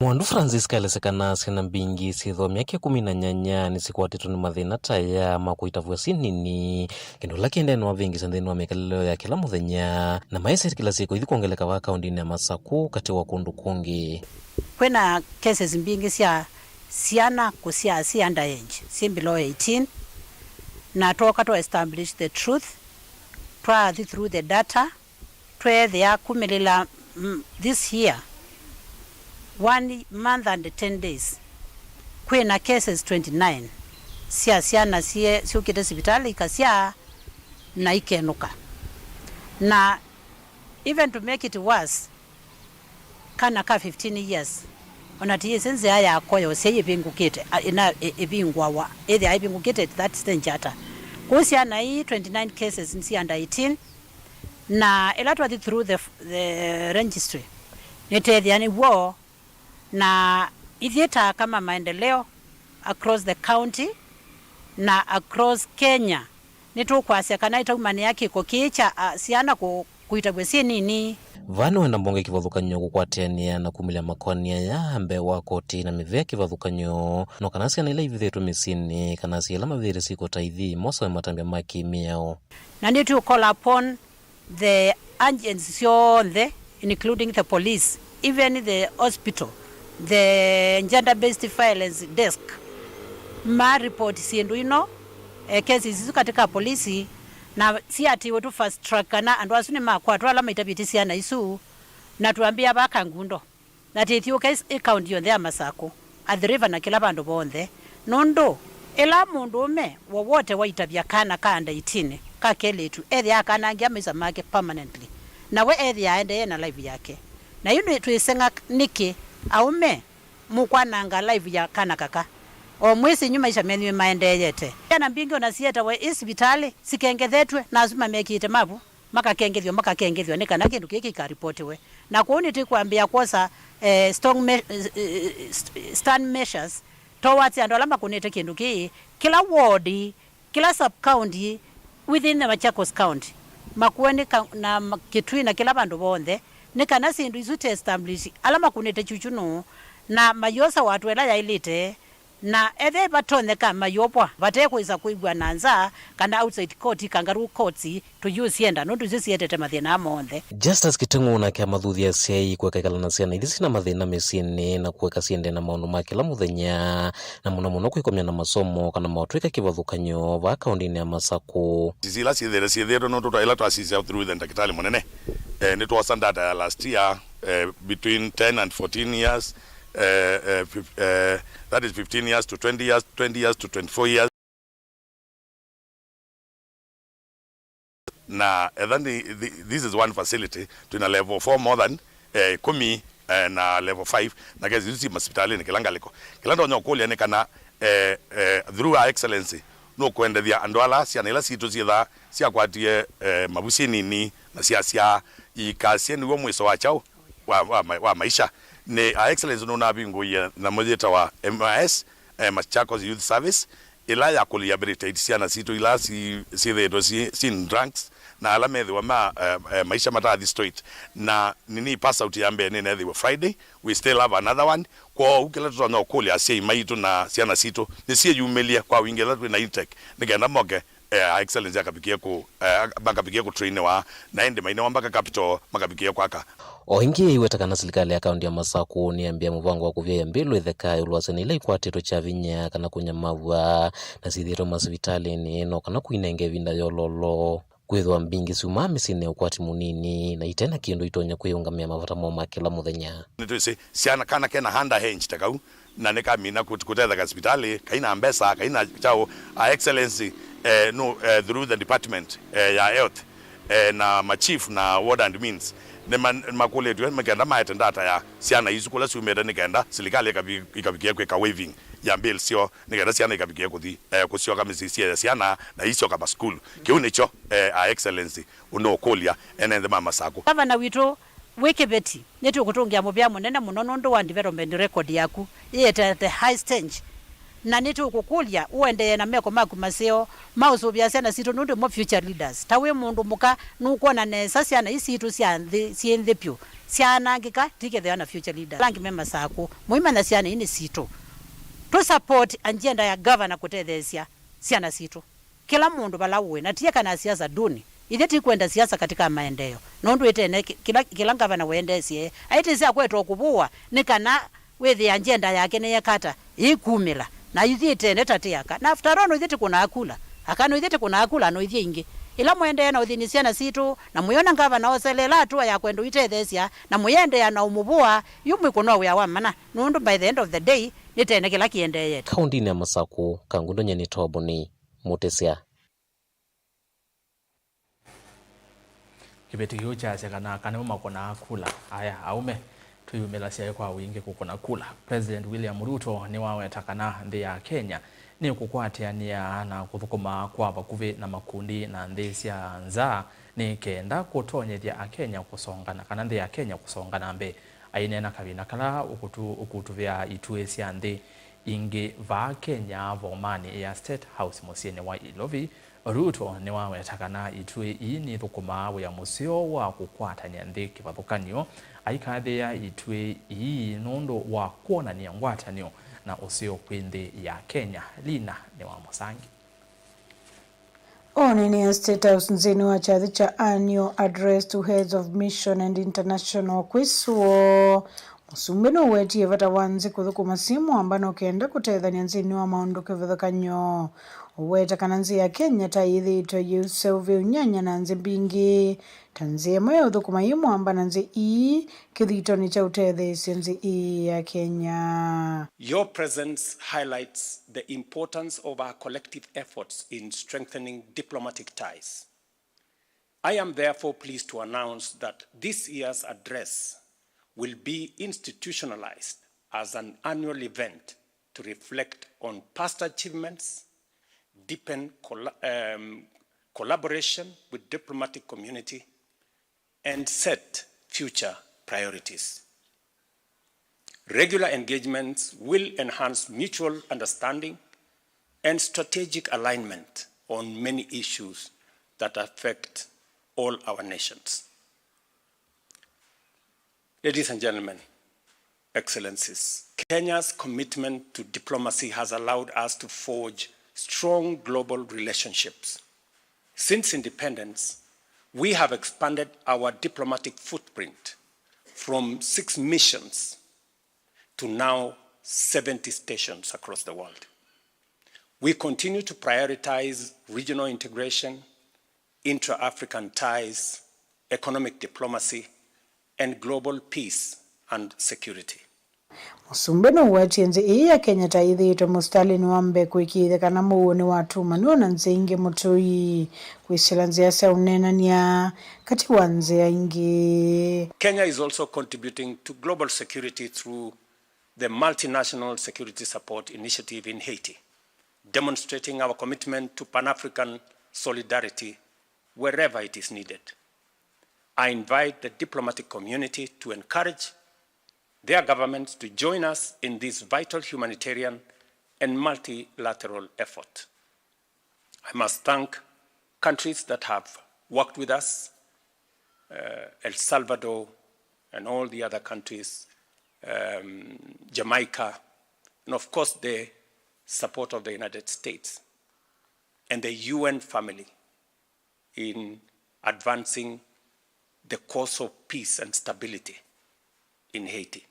Mwandu Francis kaelesya kana syana mbingĩ syĩthwa myaka ĩkũmi na nyanya nĩsikwatĩtwe nĩ mathĩna ta aya ma kũitavw'a syĩ nini, kĩndũ kĩla kĩendee na ũvĩngĩsya nthĩnĩ wa mĩkalĩle ya kĩla mũthenya, na maisye kĩla syĩko ithi kwongeleka vaa kaũndĩnĩ ya Masakũ katĩ wa kũndũ kũngĩ. Kwĩna cases mbingĩ sya syana kũsyaa syĩ underage, syĩ below eighteen, na twooka twa establish the truth, twathi through the data, tweethĩa kumĩlĩla, mm, this year, one month and ten days, kwĩna cases twenty-nine sya syana syĩ-, syũkĩte sivitalĩ ikasyaa na ikenũka. Na even to make it worse, kana ka fifteen years, ona tiyĩsĩ nzĩa yako ya ũsyai ĩvingũkĩte, a, ĩna, ĩ-, ĩvingũawa, ĩthĩawa ĩvingũkĩte at that stage ata. Kwoou syana ii twenty-nine cases nĩ sya under eighteen, na ĩla twathi through the, the registry, nĩtethĩa nĩ w'o, na ithyĩ ta aka ma maendeleo across the county na across Kenya, nĩtũkwasya kana ĩtaumanĩa kĩko kĩĩ kya, a, syana kũ-, kũitavw'a syĩ nini. Vaa nĩwenda mbonge kĩvathũkany'o kũkwatĩanĩa na kumĩlya makoani aya mbee wa koti na mĩvĩa kĩvathũkany'o, no kana syana ila ivithĩtwe mĩsyĩnĩ kana asyai ala mavĩtĩte syĩko ta ithi mosawe matambya ma kĩ-mĩao. Na nĩtũkũcall upon the agencies syonthe, including the police, even the hospital, the gender-based violence desk, ma report syĩndũ ino, eh, cases isu katika polisi, na siatĩwe tu fast track, kana andũ asu nĩmakwatwa ala maitavĩtye syana isu, na twambĩa vaa Kangundo. Na tĩthyũũke ĩ kaũnti yonthe ya Masakũ, Athi River na kĩla vandũ vonthe, nũndũ ĩla mũndũũme wowote waitavya kana ka under eighteen ka kelĩtu, ethĩaa akanangĩa maisha make permanently, na we ethĩaa aendee na life yake. Na yu nĩ-, twĩseng'a nĩkĩ aũme mũkwananga life ya kana kaka? O mwĩsĩ inyu maisha menyu nĩmaendeeyete. Syana mbingĩ ona sietawa ĩ sivitalĩ sikengethetw'e na asu mamekĩĩte mavu. Makakengethw'a, makakengethw'a nĩ kana kĩndũ kĩĩ kĩikaripotiwe. Na kwoou nĩtũkwambĩĩa kwosa, eh, strong me-, eh, eh, st-, stern measures towards andũ ala makũnĩte kĩndũ kĩĩ, kĩla ward, kĩla sub county within the Machakos County, Makueni ka-, na ma-, Kitui na kĩla vandũ vonthe, nĩ kana syĩndũ isu ti establish ala makũnĩte chuchunu na mayosawa hatua ĩla yaĩlĩte. Na ethĩwa vatonyeka mayũvwa vate kwĩsa kwĩw'a na nza kana outside court, kangaroo courts, tũyũsyenda nũndũ isyo sietete mathĩna aa monthe. Justus Kiteng'ũ nake amathuthya asyai kũeka ĩkala na syana ithi syĩna mathĩna mĩsyĩnĩ na kũeka siendee na maũndũ ma kĩla mũthenya, na mũno mũno kwĩkomya na masomo kana motw'ĩka kĩvathũkany'o vaa kaũndĩnĩ ya Masakũ. Sisi ila syĩthĩte syĩthĩtwe nũndũ twa ila twasisya through the ndakĩtalĩ mũnene, eh, nĩtwosa data ya last year, eh, between ten and fourteen years, eh, eh, fif-, eh, that is fifteen years to twenty years, twenty years to twenty-four years. Na etha nĩ, thi-, this is one facility, twĩna level four more than, eh, ĩkũmi, eh, na level five, na kesi isu syĩ masivitalĩnĩ kĩla ngalĩko. Kĩla ndonya ũkũlya nĩ kana, eh, eh, through Her Excellency, nũkũendethya andũ ala syana ila sitũ syĩthaa syakwatie, eh, mavu syĩ nini na syasyaa, iikasye nĩw'o mwĩso wa kyaũ wa, wa, ma-, wa maisha. Nĩ Her Excellency nũnavingũie nyamũ yĩtawa M Y S, eh, Machakos Youth Service, ĩla ya kũ rehabilitate syana sitũ ila si-, syĩthĩĩtwe si-, syĩ in drunks, na ala methĩwa ma, eh, eh, maisha matathi straight. Na nini, pass out ya mbee nĩneethĩiwe Friday, we still have another one. Kwoou kĩla tũtonya ũkũlya asyai maitũ na syana sitũ nĩsyĩyumĩlye kwa wingĩ ĩla twĩ na intake, nĩ kenda moke, eh, Her Excellency akavikie kũ, eh, makavikie kũtrainiwa, na ĩndĩ mainewa mbaka capital makavikie kwaka. O ĩngĩ, ĩweta kana silikalĩ ya kaũntĩ ya Masakũ nĩyambĩĩa mũvango wa kũvyaĩa mbĩlũ ĩtheka ĩũlũ wa syana ila ikwatĩtwe kya vinya kana kũnyamaw'a na syĩthĩĩtwe masivitalĩnĩ, no kana kũinenga ĩvinda yololo. Kwĩthĩwa mbingĩ syumaa mĩsyĩnĩ ya ũkwati mũnini na ite na kĩndũ itonya kwĩũngamĩa mavata moo ma kĩla mũthenya. Nĩtwĩsĩ syana, kana kena under age ta kau, na nĩkamina kũt-, kũtetheka sivitalĩ, kaina mbesa, kaina kyaũ. Her Excellency, eh, no, eh, through the department, eh, ya health, eh, na ma chief na ward admins, nĩma-, nĩmakũlĩtw'e nĩkenda maete data ya syana isu kũla syumĩte nĩkenda silikalĩ ĩkavi-, ĩkavikie kwĩka waiving ya bill syoo, nĩkenda syana ikavikie kũthi, eh, kũsyoka mĩsyĩ syĩ syana na isyoka masukulu. Kĩu nĩkyo, eh, Her Excellency ũnũũkũlya ene nthĩ ma Masakũ. Gavana witũ wĩ kĩveti, nĩtũkũtũngĩa mũvea mũnene mũno nũndũ wa development record yaku ĩyĩte at the high stage, na nĩtũkũkũlya ũendee na meko maku maseo ma ũsũvĩa syana sitũ nũndũ mo future leaders. Ta wĩ mũndũ mũka, nũkwona nesa syana ii sitũ sya nthĩ, syĩ nthĩ vyũ. Syaanangĩka, tikethĩwa na future leaders. Ala angĩ me Masakũ, mũimanya syana ii nĩ sitũ. Tũ support agenda ya governor kũtetheesya syana sitũ. Kĩla mũndũ vala ũĩ, na tieka na siasa duni. Ithyĩ tikwenda siasa katika maendeeo. Nũndũ ĩtene kĩ-, kĩla, kĩla ngavana wendeesye, aĩtĩsya akwetwa kũvũwa, nĩ kana wĩthĩa agenda yake nĩyeka ata, yĩkumĩla. Na ithyĩ ĩtene ta tĩ aka. Na after all, no ithyĩ tĩkũnaa kula. Aka no ithyĩ tĩkũnaa kula, no ithyĩ ingĩ. Ĩla mũendee na ũthĩny'a syana sitũ, na mũyona ngavana oseleela atũa ya kwenda ũitetheesya, na mũyendea na ũmũvũa, yu mwĩkũnwa wĩa wa mana. Nũndũ by the end of the day, nĩ tene kĩla kĩendeeyete. Kaũndĩnĩ ya Masakũ, Kangundo Nyanitobo nĩ Mũtĩsya. Kĩveti kĩu kyasya kana aka nĩmo makũnaa kula. Aya, aũme, twĩyumĩlasyae kwa wingĩ kũkũna kula. President William Ruto nĩwaweta kana nthĩ ya Kenya nĩkũkwatĩanĩa na kũthũkũma kwa vakuvĩ na makundi na nthĩ sya nza nĩ kenda kũtonyethya Akenya kũsongana, kana nthĩ ya Kenya kũsongana mbee. Aineena kavinda kala ũkũtu-, ũkũtũvĩa ituĩ sya nthĩ ingĩ vaa Kenya vomanĩ ya State House mũsyĩnĩ wa Ilovi, Ruto nĩwaweta kana ituĩ ii nithũkũmaa wĩa mũseo wa kũkwatany'a nthĩ kĩvathũkany'o, aikathĩĩa ituĩ ii nũndũ wa kwonany'a ngwatanĩo na ũseo kwĩ nthĩ ya Kenya. Lina nĩ wa Mũsangi. Ũneenea State House nthĩnĩ wa kyathĩ kya Annual Address to Heads of Mission and International kwĩsũo, Mũsumbĩ nũwetie vata wa nthĩ kũthũkũma syĩ mũambano kenda kũtethany'a nthĩnĩ wa maũndũ kĩvathũkany'o. Ũweta kana nthĩ ya Kenya ta yĩthĩĩtwe yĩ ũseũvĩ ũnyanya na nthĩ mbingĩ, ta nzĩa ĩmwe ya ũthũkũma yĩ mũambano nthĩ ii kĩthitonĩ kya ũtetheesya nthĩ ii ya Kenya. Your presence highlights the importance of our collective efforts in strengthening diplomatic ties. I am therefore pleased to announce that this year's address will be institutionalized as an annual event to reflect on past achievements, deepen colla-, um, collaboration with diplomatic community, and set future priorities. Regular engagements will enhance mutual understanding and strategic alignment on many issues that affect all our nations. Ladies and gentlemen, Excellencies, Kenya's commitment to diplomacy has allowed us to forge strong global relationships. Since independence, we have expanded our diplomatic footprint from six missions to now seventy stations across the world. We continue to prioritize regional integration, intra-African ties, economic diplomacy, and global peace and security. Mũsumbĩ nũwetie nthĩ ĩĩ ya Kenya ta yĩthĩĩtwe mũsitalĩnĩ wa mbee kũĩkĩĩthya kana mũuo nĩwatumanw'a na nzĩa ingĩ mũtũi kwĩsĩla nzĩa sya ũneenany'a katĩ wa nzĩa ingĩ. Kenya is also contributing to global security through the Multinational Security Support Initiative in Haiti, demonstrating our commitment to Pan-African solidarity wherever it is needed. I invite the diplomatic community to encourage their governments to join us in this vital humanitarian and multilateral effort. I must thank countries that have worked with us, uh, El Salvador and all the other countries, um, Jamaica, and of course the support of the United States and the U N family in advancing the cause of peace and stability in Haiti.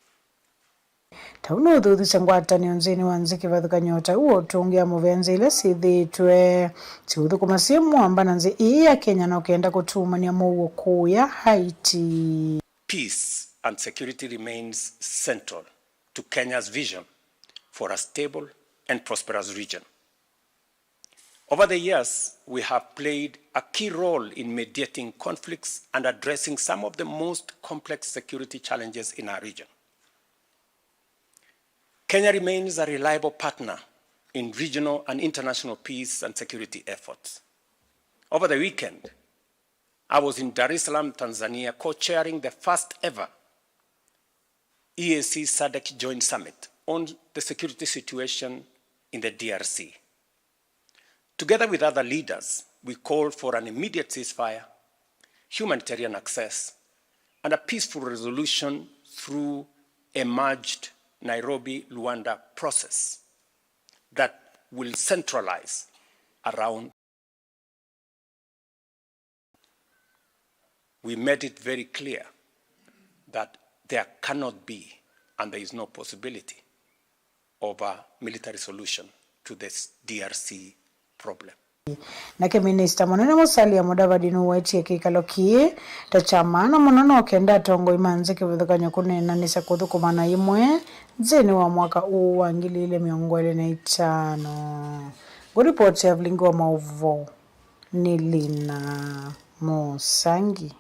Ta ũu nũũthuthisya ngwatanĩo nthĩnĩ wa nthĩ kĩvathũkany'o ta ũu ũtũngĩa mũvea nzĩa ila syĩthĩĩtwe syĩũthũkũma syĩ mũamba na nthĩ ĩĩ ya Kenya na ũkenda kũtuumany'a mũuo kũũya Haiti. Peace and security remains central to Kenya's vision for a stable and prosperous region. Over the years, we have played a key role in mediating conflicts and addressing some of the most complex security challenges in our region. Kenya remains a reliable partner in regional and international peace and security efforts. Over the weekend, I was in Dar es Salaam, Tanzania, co-chairing the first ever E A C SADC Joint Summit on the security situation in the D R C. Together with other leaders, we called for an immediate ceasefire, humanitarian access, and a peaceful resolution through a merged Nairobi-Luanda process that will centralize around. We made it very clear that there cannot be and there is no possibility of a military solution to this D R C problem. Nake minista mũnene Musalia Mudavadi nũwetie kĩkalo kĩĩ ta kya maana mũno no kenda atongoi ma nzĩ kĩvathũkany'o kũneenanĩsya kũthũkũma na ĩmwe nthĩnĩ wa mwaka ũũ wa ngili ilĩ mĩongo ĩlĩ na itano. Ngũripoti ya Vilingi wa Maũvoo nĩ Lina Mũsangi.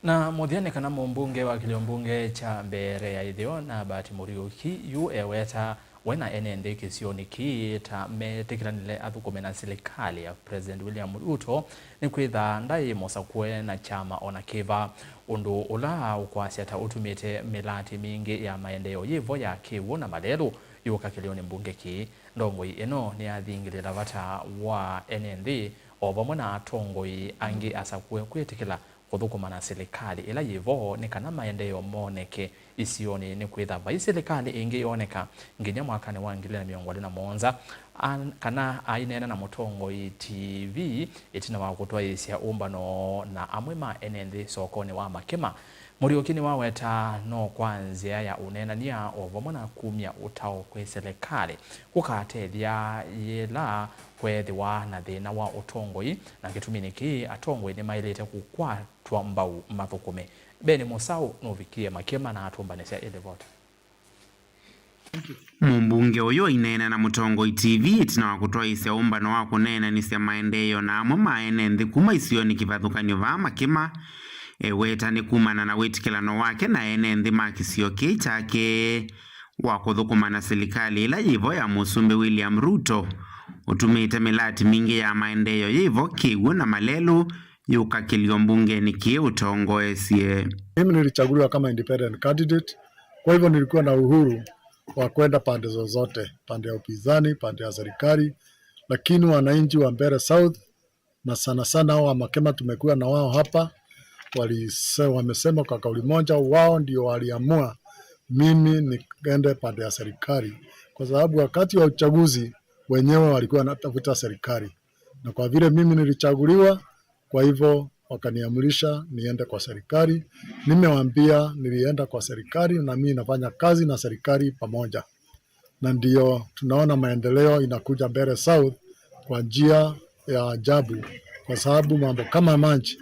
Na mũthya nĩ kana mũmbunge wa kĩlio mbunge kya mbere ya ĩtheo Norbert Muriuki yu eweta we na ene nthĩ kĩsionĩ kĩĩ ta metĩkĩlanile athũkũme na silikalĩ ya President William Ruto nĩ kwĩtha ndaĩ mũsakũe na kyama ona kĩva, ũndũ ũla ũkwasya ta ũtumĩte mĩlatĩ mingĩ ya maendeeo yĩvo ya kĩw'ũ na malelũ yũka kĩlionĩ mbunge kĩĩ. Ndongoi ĩno nĩyathingĩlĩla vata wa ene nthĩ o vamwe na atongoi angĩ asakũe kwĩtĩkĩla kũthũkũma na silikalĩ ĩla yĩvo nĩ kana maendeeo moneke isionĩ nĩ kwĩtha vai silikalĩ ĩngĩ yoneka nginya mwakanĩ wa ngili na mĩongo ĩlĩ na mũonza, a-, kana aineena na Mũtongoi T V ĩtina wa kũtwaĩĩsya ũmbano na amwe ma ene nthĩ sokonĩ wa Makema. Muriuki nĩwaweta no kwa nzĩa ya ũneenany'a o vamwe na kumya ũtao kwĩ silikalĩ kũkatethya yĩla kweethĩwa na thĩna wa ũtongoi, na kĩtuminĩ kĩĩ atongoi nĩmaĩlĩte kũkwatwa mbau mathũkũme. Ben Mũsaũ nũvikie Makema na atũmbanĩsya ĩlivoti. Mũmbunge ũyũ aineena na Mũtongoi T V ĩtina wa kũtwaĩĩsya ũmbano wa kũneenanĩsya maendeeo na amwe ma ene nthĩ kuma isionĩ kĩvathũkany'o vaa Makema, eweta nĩ kumana na wĩtĩkĩlano wake na ene nthĩ ma kĩsio kĩĩ kyake wa kũthũkũma na silikalĩ ĩla yĩvo ya Mũsumbĩ William Ruto, ũtumĩte mĩlati mingĩ ya maendeeo yĩvo kĩw'ũ na malelũ yũka kĩlio mbungenĩ kĩĩ ũtongoesye. Mimi nilichaguliwa kama independent candidate, kwa hivyo nilikuwa na uhuru wa kwenda pande zozote, pande ya upinzani, pande ya serikali, lakini wananchi wa Mbeere South na sana sana hao wa Makema tumekuwa na wao hapa, walise-, wamesema kwa kauli moja, wao ndio waliamua mimi niende pande ya serikali, kwa sababu wakati wa uchaguzi wenyewe walikuwa wanatafuta serikali, na kwa vile mimi nilichaguliwa, kwa hivyo wakaniamrisha niende kwa serikali. Nimewaambia nilienda kwa serikali na mimi nafanya kazi na serikali pamoja, na ndio tunaona maendeleo inakuja Mbeere South kwa njia ya ajabu, kwa sababu mambo kama maji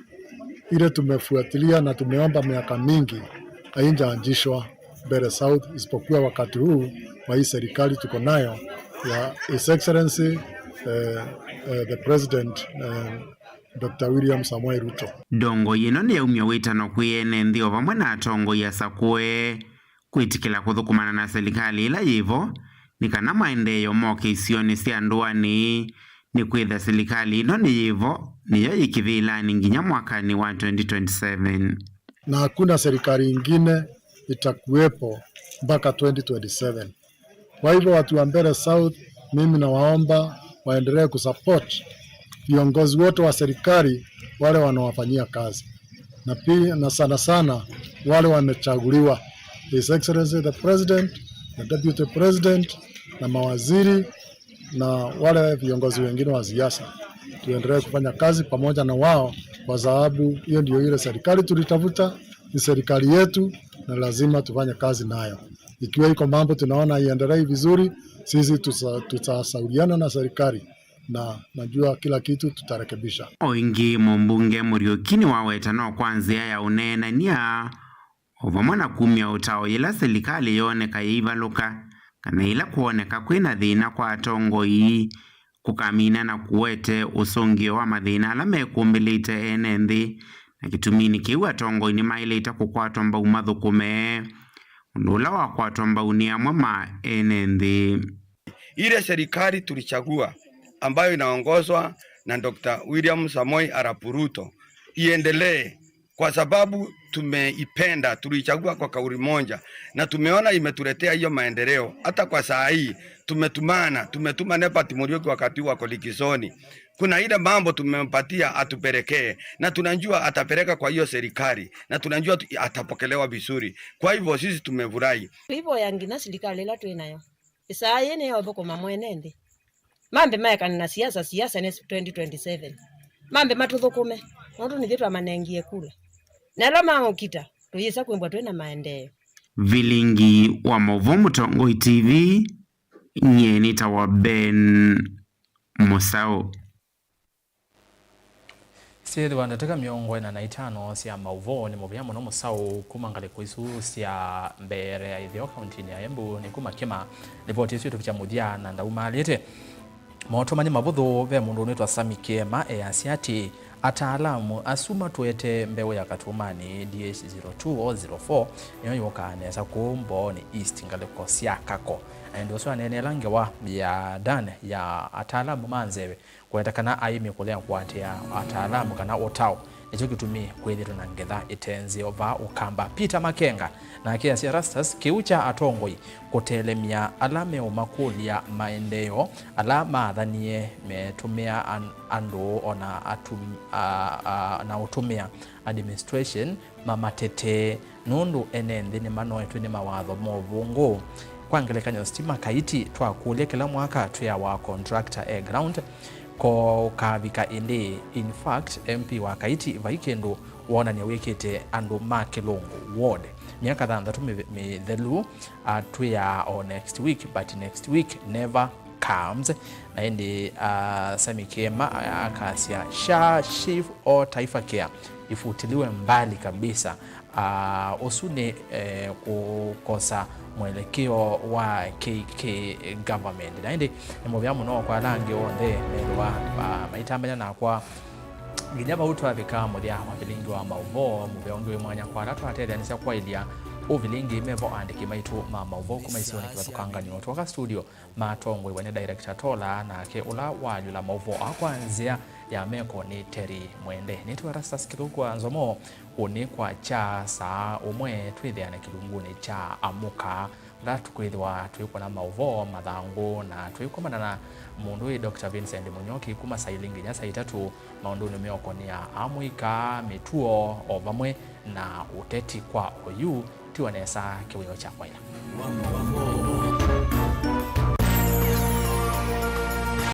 ile tumefuatilia na tumeomba miaka mingi haijaanzishwa Mbeere South, isipokuwa wakati huu wa hii serikali tuko nayo ya His Excellency, eh, eh, the President, eh, Doctor William Samoei Ruto. Ndongoi ĩno nĩyaumya wĩtano kwĩ ene nthĩ o vamwe na atongoi asakũe kwĩtĩkĩla kũthũkũmana na silikalĩ ĩla yĩvo nĩ kana maendeeo moke isionĩ sya ndũanĩ, nĩ kwĩtha silikalĩ ĩno nĩ yĩvo nĩyo yĩ kĩvĩlanĩ nginya mwakanĩ wa twenty twenty-seven. Na hakuna serikali ingine itakuwepo mpaka twenty twenty-seven. Kwa hivyo watu wa Mbeere South, mimi nawaomba waendelee kusupport viongozi wote wa serikali wale wanawafanyia kazi, na pia, na sana sana wale wamechaguliwa, His Excellency the President, the Deputy President, na mawaziri na wale viongozi wengine wa siasa. Tuendelee kufanya kazi pamoja na wao, kwa sababu hiyo ndio ile serikali tulitafuta, ni serikali yetu na lazima tufanye kazi nayo. Ikiwa iko mambo tunaona haiendelei vizuri, sisi tusa-, tutashauriana na serikali na najua kila kitu tutarekebisha. O ĩngĩ, mũmbunge Muriuki nĩwaweta no kwa nzĩa ya ũneenany'a, o vamwe na kumya ũtao yĩla silikalĩ yooneka yĩivalũka, kana yĩla kwoneka kwĩna thĩna kwa atongoi, kũkamina na kũete ũsũngĩo wa mathĩna ala mekũmbĩlĩte ene nthĩ, na kĩtuminĩ kĩu atongoi nĩmaĩlĩte kũkwatwa mbau mathũkũme ũndũ ũla wakwatwa mbau nĩ amwe ma ene nthĩ. Ile serikali tulichagua ambayo inaongozwa na Doctor William Samoei Arap Ruto iendelee kwa sababu tumeipenda, tuliichagua kwa kauli moja, na tumeona imetuletea hiyo maendeleo. Hata kwa saa hii tumetumana, tumetuma Nebat Muriuki wakati wa kolikisoni. Kuna ile mambo tumempatia atupelekee, na tunajua atapeleka kwa hiyo serikali, na tunajua tu- atapokelewa vizuri. Kwa hivyo sisi tumefurahi. Tũivoya nginya silikalĩ ĩla twĩ nayo ĩsaa yĩĩ nĩyo ĩthũkũma mwene nthĩ. Mambe maekane na siasa, siasa nĩ twenty twenty-seven. Mambe matũthũkũme, nũndũ nithyĩ twamanengie kula. Na ĩla maũkita, tũyĩsa kwĩmbwa twĩ na maendeeo. Vilingi wa maũvoo Mũtongoi T V, nyie nĩtawa Ben Mũsaũ. Syĩthĩwa ndatĩka mĩongo ĩna na itano sya maũvoo nĩ mũvea mũno mũsaũ kuma ngalĩko isu sya mbee ya ĩtheo kauntinĩ ya Embu nĩ kuma kĩma. Livoti ĩsu ĩtũvikya mũthya na ndaumalĩte. Motũmani mavũthũ, ve mũndũ ũnĩtwa Sami Kĩema easya atĩ ataalamu asu matũete mbeũ ya katũmanĩ D H zero two o zero four nĩyo yũkaa nesa kũu Mbooni East ngalĩko sya Kako. Na ĩndĩ ũsu aneeneela ngewa ya Dan ya ataalamu ma nzeve. Kũweta kana aĩmi kũlea kũatĩĩa ataalamu kana ũtao nĩkyo kĩtumi kwĩthĩtwe na ngetha ĩte nzeo vaa Ũkamba. Peter Makenga nake asya Erastus, kĩu kya atongoi kũtelemya ala meũmakũlya maendeeo ala maathanie metũmĩa an- andũ ona atum- a- a- na ũtũmĩa administration mamatetee, nũndũ ene nthĩ nĩmanoetwe nĩ mawatho ma ũvũngũ. Kwa ngelekany'o, sitima Kaiti twakũlya kĩla mwaka twĩawa contractor e ground, ko ũkavika ĩndĩĩ. In fact, M P wa Kaiti vai kĩndũ wonany'a wĩkĩte andũ ma Kĩlũngũ ward myaka thanthatũ mĩ- mĩthelu, atwĩaa o next week, but next week never comes. Na ĩndĩ uh, Sami Kĩema akasya SHA, SHIF or Taifa Care ifutiliwe mbali kabisa. Uh, ũsu nĩ eh, kũkosa mwelekeo wa K K government. Na ĩndĩ nĩ mũvea mũno kwa ala angĩ onthe methĩwa uh, maitambanya nakwa. Nginya vau twavika mũthya wa vilingi wa maũvoo. Mũvea ũngĩ wĩ mwanya kwa ala twatetheanĩsya kwaĩlya ũvilingi mevo aandĩki maitũ ma maũvoo kuma isionĩ kĩvathũkanganyo. Twoka studio matongoiwe nĩ Director Tola, nake ũla waalyũla maũvoo aa kwa nzĩa ya meko nĩ Terry Mwende. Nĩtwe Erastus Kĩthũku wa Nzomo, ũnĩ kwa kya saa ũmwe twĩthĩane kĩlungunĩ kya Amũka, vala tũkwĩthĩwa twĩkwona maũvoo, mathangũ, na twĩkomana na mũndũ wĩ Doctor Vincent Mũnyoki kuma saa ilĩ nginya saa itatũ maũndũnĩ meũkonĩa amũika, mĩtuo, o vamwe na ũteti kwa oyu. Tiwa nesa kĩwĩoo kya kwaĩla.